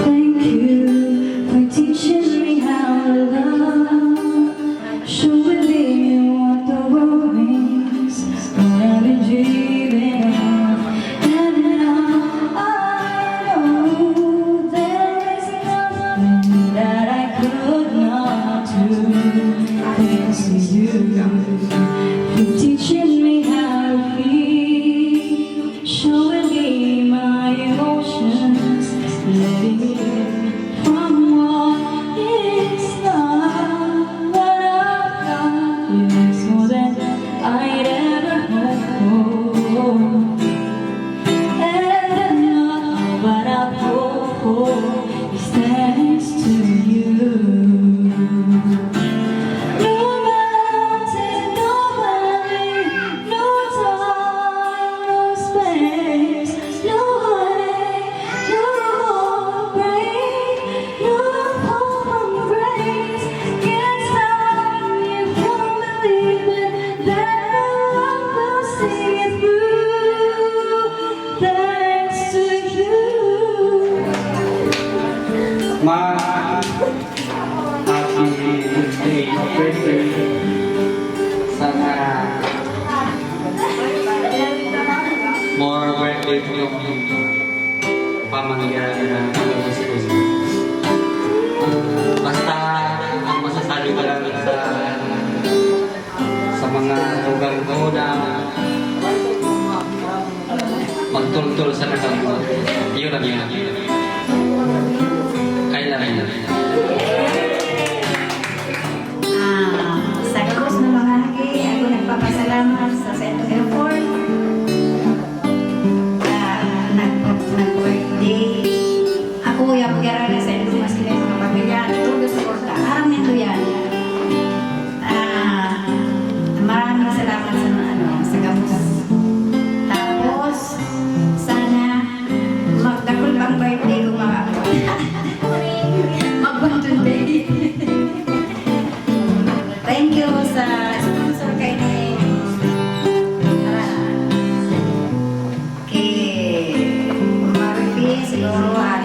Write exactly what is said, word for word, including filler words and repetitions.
Thank you for teaching me how to love, showing me what the world means, what I've been dreaming of. And now I know there is nothing that I could not do. Thanks to you for teaching me how to feel, showing me my emotions, letting me in from what is not. What I've got is more than I'd ever hope for. And all that I hope for is thanks to you. No mountain, no valley, no time, no space, no heartache, no heartbreak, no hope from grace can stop me from believing that my love will see it through. Thanks to you. Ma, happy birthday, birthday. Sana more birthday po yung pamangga na gusto. Basta, ang masasabi ko lang sa, sa mga tugang ko na magtultol sa kasama. Yun lang yun. Kaya lang yun. Ah, sa gabos na mga haki, ako nagpapasalamat sa Centro Airport. Ah, nag-, nag-birthday. Ako, yung pagkara na sa Indo, mas sila yung mga pamilya, todo suporta. Aram nindo yan. Ah, maraming salamat sa mga, ano, sa gabos. Tapos, sana magdakul pang birthday kung makaabot. Mag-one day. Thank you sa sponsor kay ni, ah, kay Maripi, siguro, ah,